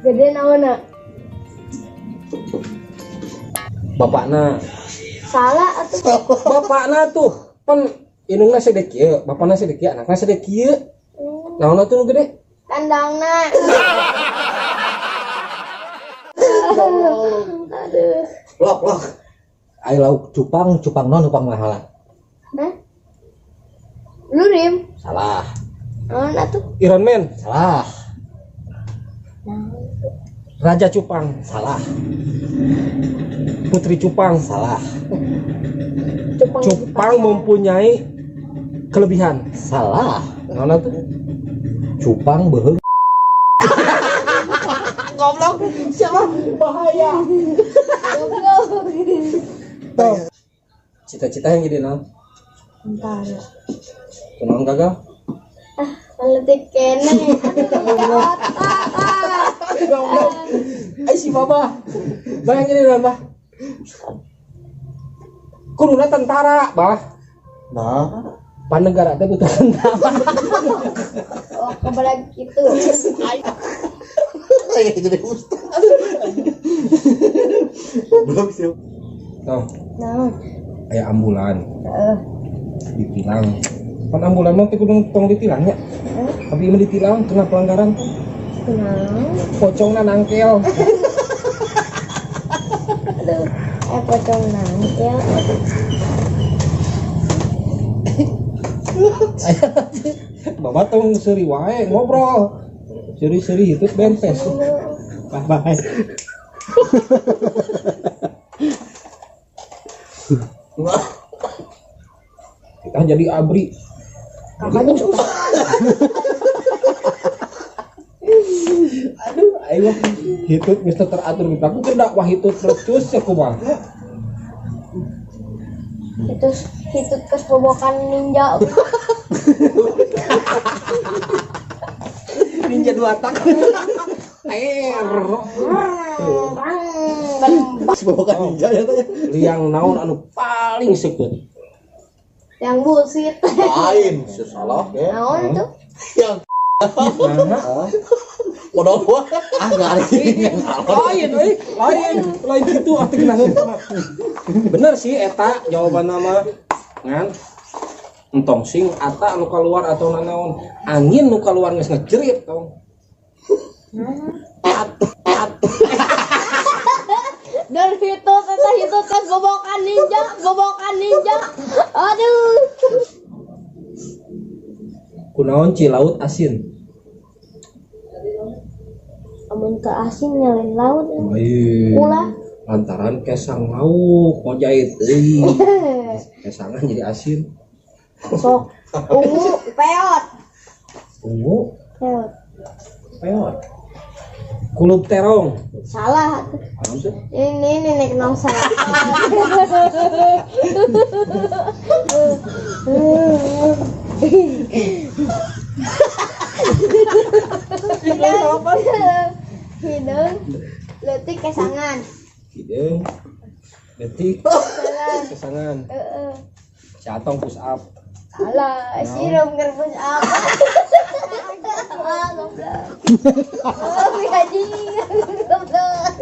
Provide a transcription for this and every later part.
Gede naonna? Bapakna. Salah atuh. Bapakna tuh pan indungna segede kieu, bapakna segede kieu, anakna segede kieu. Naonna tuh nu gede? Kandangna. Aduh. Lok lok. Ai lauk cupang, cupang non cupang mahala. Hah? Lurim. Salah. Naon atuh? Iron Man, Salah. Raja Cupang, Salah. Putri Cupang. Salah. Cupang. Cupang mempunyai kelebihan. Salah. Naonna tuh? Cupang beuheung. Goblok, siapa? Bahaya. Goblok. Tuh. Cita-cita yang jadi naon? Tentara. Kunaon gagal? Ah, leutik keneh. Aduh, ka otak. Ah. Goblok. Ai si Baba. Bah yang jadi naon, Bah? Kuduna tentara, Bah. Nah, Pan negara teh butuh tentara. Oh, kebelag gitu. Kayak jadi ustaz. Belum sih. Tuh, Naon? aya ambulan Heeh. ditilang. Pan ambulan mah teh kudu tong ditilang nya. Tapi ini ditilang kena pelanggaran tuh. Kunaon? Pocongna nangkel. Aduh, pocong nangkel. Bapak tong seuri wae ngobrol. Seuri-seuri hitut bentes. Bye bye. Kita jadi abri. Kakaknya suka. Aduh, ayo hitut geus teu teratur gitu. Aku keur dakwah hitut terus ya kumaha. Itu hitut kesbobokan ninja. Ninja dua tak. Air. Bawa ninja ya tanya. Liang naon anu paling seukeut. Yang bullshit. Lain, salah ya. Naon tuh? Yang Nah, modal gua. Ah, enggak ada yang salah. lain euy, lain, lain gitu atuh genaheun mah. Bener sih eta jawaban nama ngan entong sing ata nu keluar atau nanaon angin nu keluar geus ngejerit tong. At, at. Dan hitut eta hitut kesbobokan ninja, bobokan ninja. Aduh. Kunaon Cilaut asin? Amun ke asin nyalain laut. Lain. Ulah. Lantaran kesang lauk ngojait euy. Kesangan jadi asin. Sok ungu peot. Ungu Peot. peot. Kulub terong. Salah. Naon tuh? Ini nenek nong salah. Hidung leutik kesangan. Hideung leutik Kesangan. kesangan. Heeh. Si Atong push up. Salah, sirum keur push up. Ah, goblok. Oh, anjing. Goblok.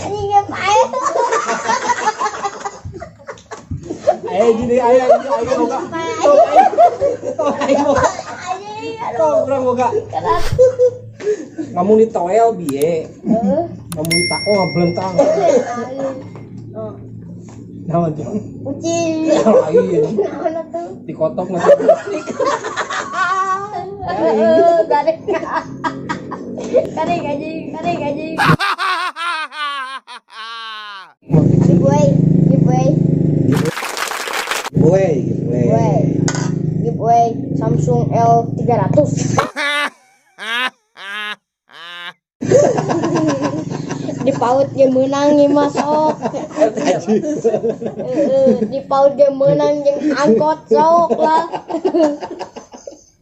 Anjing ngapain? Gini aya ini aing boga. Tong aing boga. Anjing, aduh. Tong urang boga. Keras. Ngamun ditoel bieu. Heeh. Ngamun ditako ngablentang. Oh, Naon tuh? kucing. Lain. Naon atuh? Dikotok nanti plastik. Heeh, garing. Garing anjing, garing anjing. Giveaway, giveaway, Giveaway, giveaway. giveaway. Giveaway Samsung L300. Dipaut ge meunang ieu mah sok. Heeh, dipaut ge meunang jeung angkot sok lah.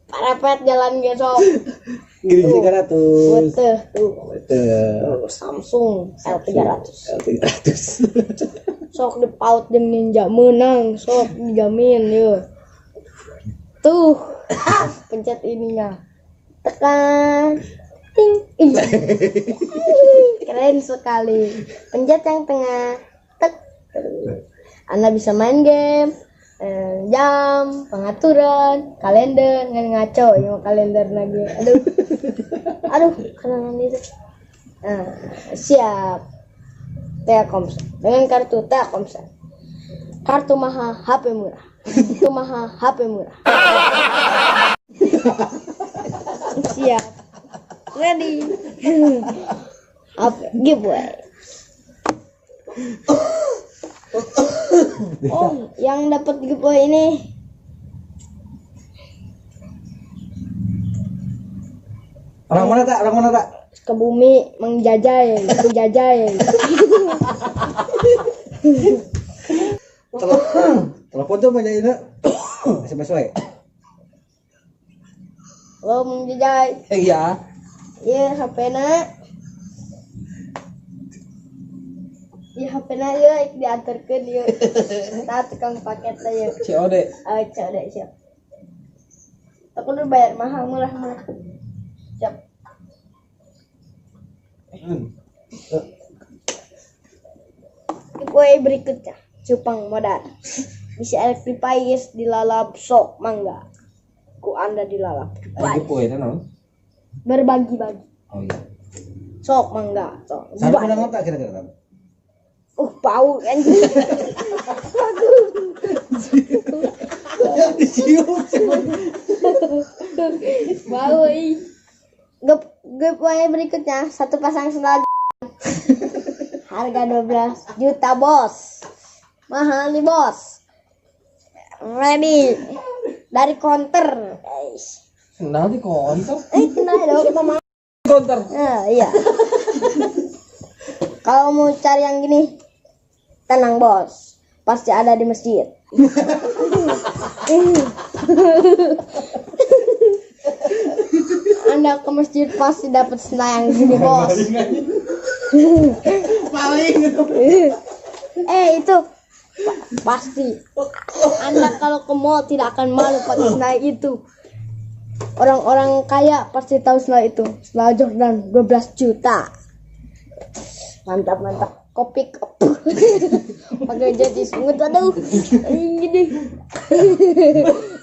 Parepet jalan ge sok. Gini 300. Weteh tuh. Weteh. Samsung L300. L300. Sok dipaut jeung ninja meunang sok dijamin yeuh. Tuh, pencet ininya. Tekan. Ting. Ih. Keren sekali. Pencet yang tengah. Tek. Anda bisa main game, jam, pengaturan, kalender, nggak ngaco ini mah kalender lagi. Aduh. Aduh, kanan itu. Nah, siap. Telkomsel. Dengan kartu Telkomsel. Kartu mahal, HP murah. Kartu mahal, HP murah. Siap. Ready. HP giveaway. Oh, yang dapat giveaway ini Orang mana tak? Orang mana tak? ke bumi mengjajai, menjajai. Telepon tuh banyak ini. SMS wae. Lo menjajai. Iya. Iya, HP na. Iya, HP na ya diantarkeun ieu. Tah tukang paket teh ieu. COD. Ah, COD siap. Aku udah bayar mahal murah murah. Siap. Giveaway berikutnya, cupang modal. Bisa electrifies dilalap sok mangga. Ku Anda dilalap. Ayo giveaway teh naon? Berbagi-bagi. Oh iya. Sok mangga, sok. Satu menang tak kira-kira? Bau anjing. Dicium. Bau ih. Giveaway berikutnya satu pasang sendal harga 12 juta bos. Mahal nih bos. Ready dari konter. Guys. Sendal di konter. Kenal dong. Konter. Nah, iya. Kalau mau cari yang gini, tenang bos, pasti ada di masjid. Anda ke masjid pasti dapat sendal yang gini bos. Paling gitu. Itu pasti. Anda kalau ke mall tidak akan malu pakai sendal itu. Orang-orang kaya pasti tahu sendal itu. Sendal Jordan 12 juta. Mantap mantap. Kopi kop. Pakai jadi sungut aduh. Ini deh.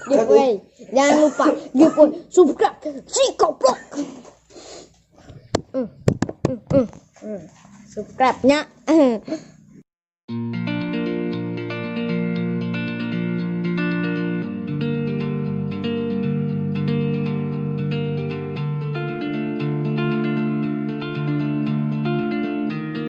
Giveaway. Jangan lupa giveaway, subscribe si koplok. Subscribe-nya.